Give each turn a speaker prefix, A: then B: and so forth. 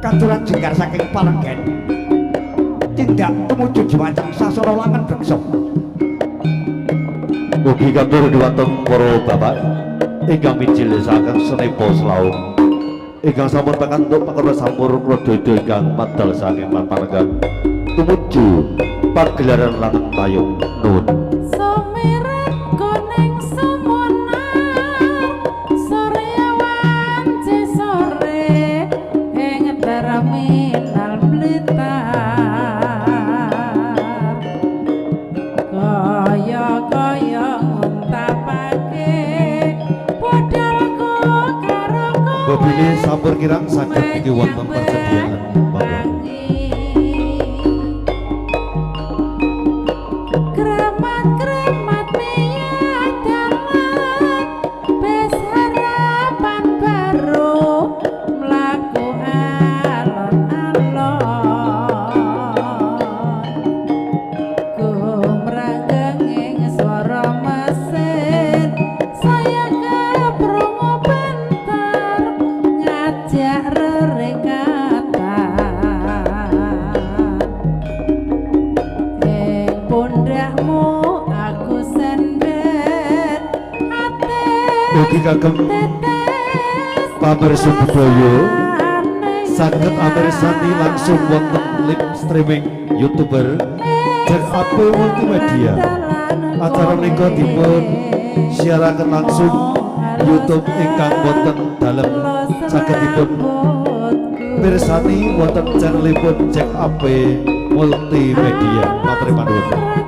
A: Katuran jengkar saking Palenggen tindak tumuju Jemancang sasana langen bangsa.
B: Mugi katur dhumateng para bapak ingkang mijil saking senepa Slahung ingkang sampun pakantuk pakarya sampur kladha ingkang madal saking Palenggan tumuju pagelaran langen tayub. Nuwun.
C: Sumirat kuning sumunar sore awan sore ing terminal Blitar kaya-kaya nguntapake budalku karo kowe.
B: Bobine sampur kirang saged niki wonten persediaan. Monggo.
C: Kremat-kremat miyat dalan bes harapan baru mlaku alon-alon gumranggeng swara mesin saya keprungu banter ngajak rerekatan ing pundakmu aku senden ate
B: Mugi kagem
C: tetes
B: pamirsa budaya saged amirsani langsung wonten live streaming YouTuber Jack AP Multimedia. Acara menika dipun siaraken langsung YouTube ingkang wonten dalem saged dipun pirsani wonten channelipun Jack AP Multimedia. Matur nuwun.